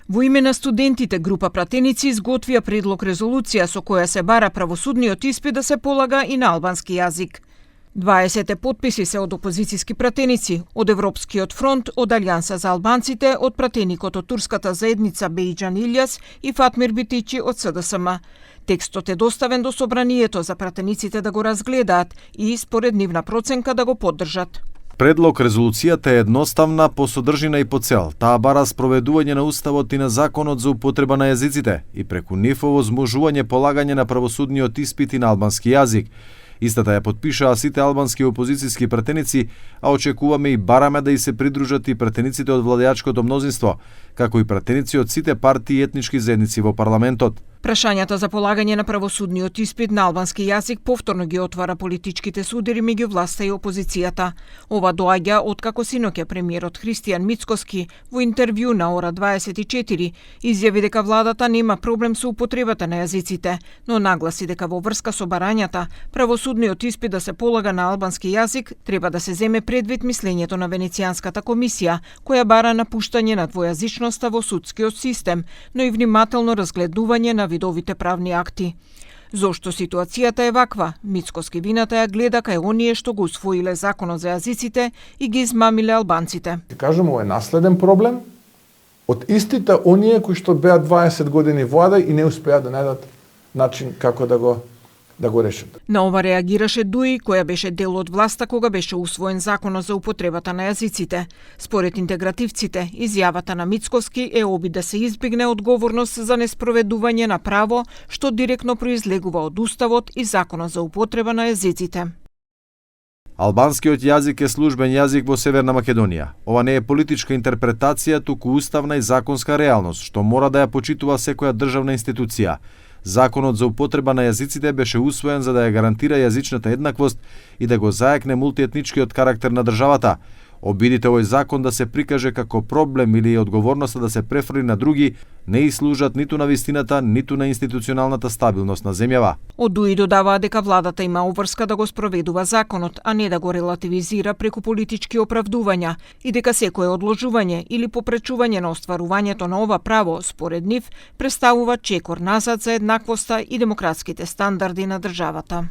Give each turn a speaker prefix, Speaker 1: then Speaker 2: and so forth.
Speaker 1: Во име на студентите, група пратеници изготвија предлог резолуција со која се бара правосудниот испит да се полага и на албански јазик. 20 потписи се од опозицијски пратеници, од Европскиот фронт, од Алијанса за албанците, од пратеникот од турската заедница Бејџан Илјас и Фатмир Битичи од СДСМ. Текстот е доставен до собранието за пратениците да го разгледаат и според нивна проценка да го поддржат.
Speaker 2: Предлог резолуцијата е едноставна по содржина и по цел. Таа бара спроведување на уставот и на законот за употреба на јазиците и преку нив овозможување полагање на правосудниот испит и на албански јазик. Истата ја потпишаа сите албански опозицијски пратеници, а очекуваме и бараме да и се придружат и пратениците од владеачкото мнозинство, како и пратеници од сите партии и етнички заедници во парламентот.
Speaker 1: Прашањата за полагање на правосудниот испит на албански јазик повторно ги отвара политичките судири меѓу власта и опозицијата. Ова доаѓа откако синоќа премиерот Христијан Мицкоски во интервју на Ора 24 изјави дека владата нема проблем со употребата на јазиците, но нагласи дека во врска со барањата правосудниот испит да се полага на албански јазик треба да се земе предвид мислењето на Венецијанската комисија, која бара напуштање на двојазичноста во судскиот систем, но и внимателно разгледување на видовите правни акти. Зошто ситуацијата е ваква? Мицкоски вината ја гледа кај оние што го усвоиле законот за јазиците и ги измамиле албанците.
Speaker 3: Кажам, ова е наследен проблем од истите оние кои што беа 20 години влада и не успеа да најдат начин како да го решат.
Speaker 1: На ова реагираше ДУИ, која беше дел од власта кога беше усвоен законот за употребата на јазиците. Според интегративците, изјавата на Мицкоски е обид да се избегне одговорност за неспроведување на право што директно произлегува од уставот и законот за употреба на јазиците.
Speaker 2: Албанскиот јазик е службен јазик во Северна Македонија. Ова не е политичка интерпретација, туку уставна и законска реалност, што мора да ја почитува секоја државна институција. Законот за употреба на јазиците беше усвоен за да ја гарантира јазичната еднаквост и да го заекне мултиетничкиот карактер на државата. Обидите овој закон да се прикаже како проблем или одговорноста да се префрли на други не и служат ниту на вистината, ниту на институционалната стабилност на земјава.
Speaker 1: Од ДУИ додаваа дека владата има обврска да го спроведува законот, а не да го релативизира преку политички оправдувања и дека секое одложување или попречување на остварувањето на ова право, според нив, представува чекор назад за еднаквоста и демократските стандарди на државата.